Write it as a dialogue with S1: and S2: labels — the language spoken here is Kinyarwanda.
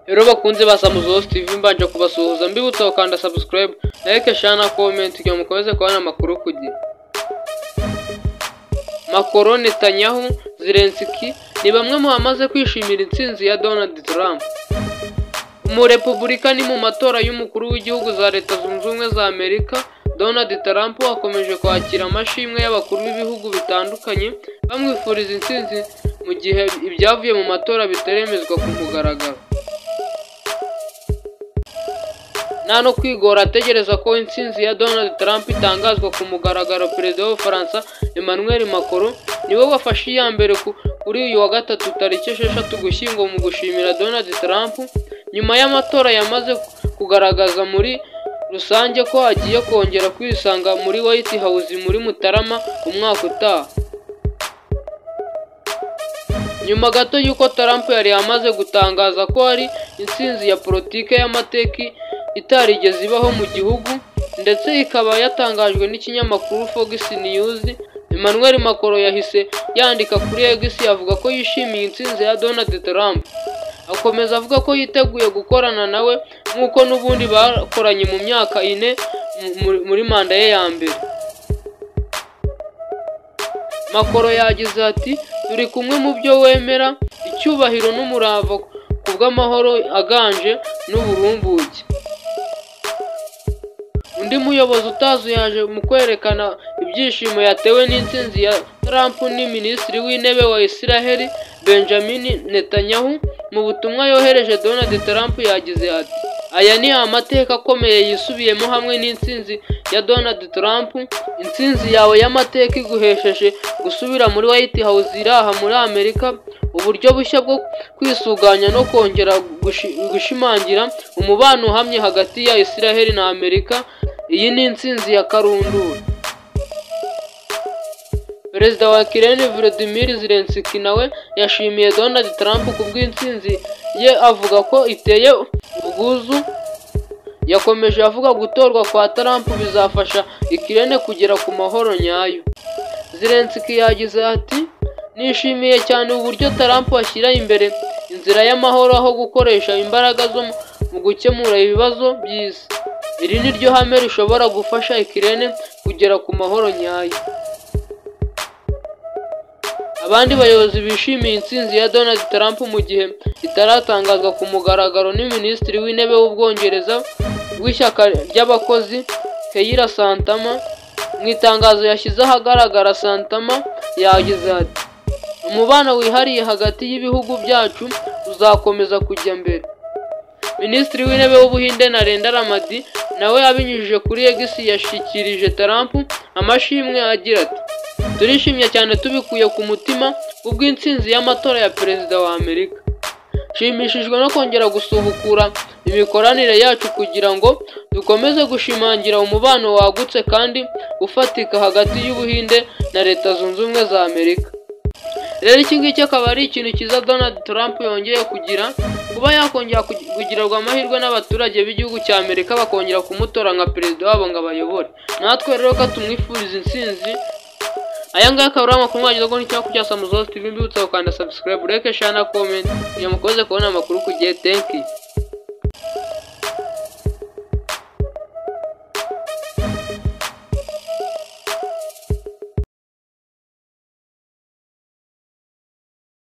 S1: Rero bakunze ba Samuzosi TV, mbanje kubasuhuza, mbibutsa gukanda subscribe, like, share na comment kugira ngo mukomeze kubona amakuru ku gihe. Macron, Netanyahu, Zelensky ni bamwe mu bamaze kwishimira intsinzi ya Donald Trump. Umurepublikani mu matora y'umukuru w'igihugu za Leta Zunze Ubumwe za Amerika, Donald Trump, akomeje kwakira amashimwe y'abakuru b'ibihugu bitandukanye bamwifuriza intsinzi, mu gihe ibyavuye mu matora bitaremezwa ku mugaragaro. Nta no kwigora ategereza ko intsinzi ya Donald Trump itangazwa ku mugaragaro, Perezida w'Ubufaransa Emmanuel Macron niwe wafashe iya mbere kuri uyu wa gatatu tariki 6 Ugushyingo mu gushimira Donald Trump nyuma y'amatora yamaze kugaragaza muri rusange ko agiye kongera kwisanga muri White House muri Mutarama umwaka utaha. Nyuma gato y'uko Trump yari amaze gutangaza ko ari intsinzi ya politike y'amateka itarigeze ibaho mu gihugu, ndetse ikaba yatangajwe n'ikinyamakuru Fox News, Emmanuel Macron yahise yandika kuri X avuga ko yishimiye intsinzi ya Donald Trump. Akomeza avuga ko yiteguye gukorana nawe nk'uko n'ubundi bakoranye mu myaka 4 muri manda ye ya mbere. Macron yagize ati: "Turi kumwe mu byo wemera, icyubahiro n'umurava ku bw'amahoro aganje n'uburumbuke." Undi muyobozi utazuyaje mu kwerekana ibyishimo yatewe n'intsinzi ya Trump ni Minisitiri w'Intebe wa Israel Benjamin Netanyahu. Mu butumwa yohereje Donald Trump yagize ati: "Aya ni amateka akomeye yisubiyemo hamwe n'intsinzi ya Donald Trump. Intsinzi yawe y'amateka iguhesheje gusubira muri White House iraha muri Amerika, uburyo bushya bwo kwisuganya no kongera gushimangira umubano uhamye hagati ya Israel na Amerika. Iyi ni intsinzi ya karundura." Perezida wa Ukraine Volodymyr Zelensky nawe yashimiye Donald Trump ku bw'intsinzi ye, avuga ko iteye ubwuzu. Yakomeje avuga gutorwa kwa Trump bizafasha Ukraine kugera ku mahoro nyayo. Zelensky yagize ati: "Nishimiye cyane uburyo Trump ashyira imbere inzira y'amahoro aho gukoresha imbaraga zo mu gukemura ibibazo by'isi. Iri ni ryo hame rishobora gufasha Ukraine kugera ku mahoro nyayo." Abandi bayobozi bishimiye intsinzi ya Donald Trump mu gihe itaratangazwa ku mugaragaro ni Minisitiri w'Intebe w'Ubwongereza w'ishyaka ry'abakozi Keir Starmer. Mu itangazo yashyize ahagaragara, Starmer yagize ati: "Umubano wihariye hagati y'ibihugu byacu uzakomeza kujya mbere." Minisitiri w'Intebe w'Ubuhinde Narendra Modi nawe abinyujije kuri X yashyikirije Trump amashimwe agira ati: "Turishimye cyane tubikuye ku mutima kubw'intsinzi y'amatora ya Perezida wa Amerika. Nshimishijwe no kongera gusubukura imikoranire yacu kugira ngo dukomeze gushimangira umubano wagutse kandi ufatika hagati y'Ubuhinde na Leta Zunze Ubumwe za Amerika." Rero iki ngiki akaba ari ikintu cyiza Donald Trump yongeye kugira, kuba yakongera kugirirwa amahirwe n'abaturage b'igihugu cya Amerika bakongera kumutora nka perezida wabo ngo abayobore. Natwe rero ko tumwifuriza intsinzi. Aya ngaya akaba ari amakuru mwagezeho n'ikinyamakuru cya Samuzosi TV. Mbibutsa gukanda subscribe, like, share na comment kugira ngo mukomeze kubona amakuru ku gihe. Thank you.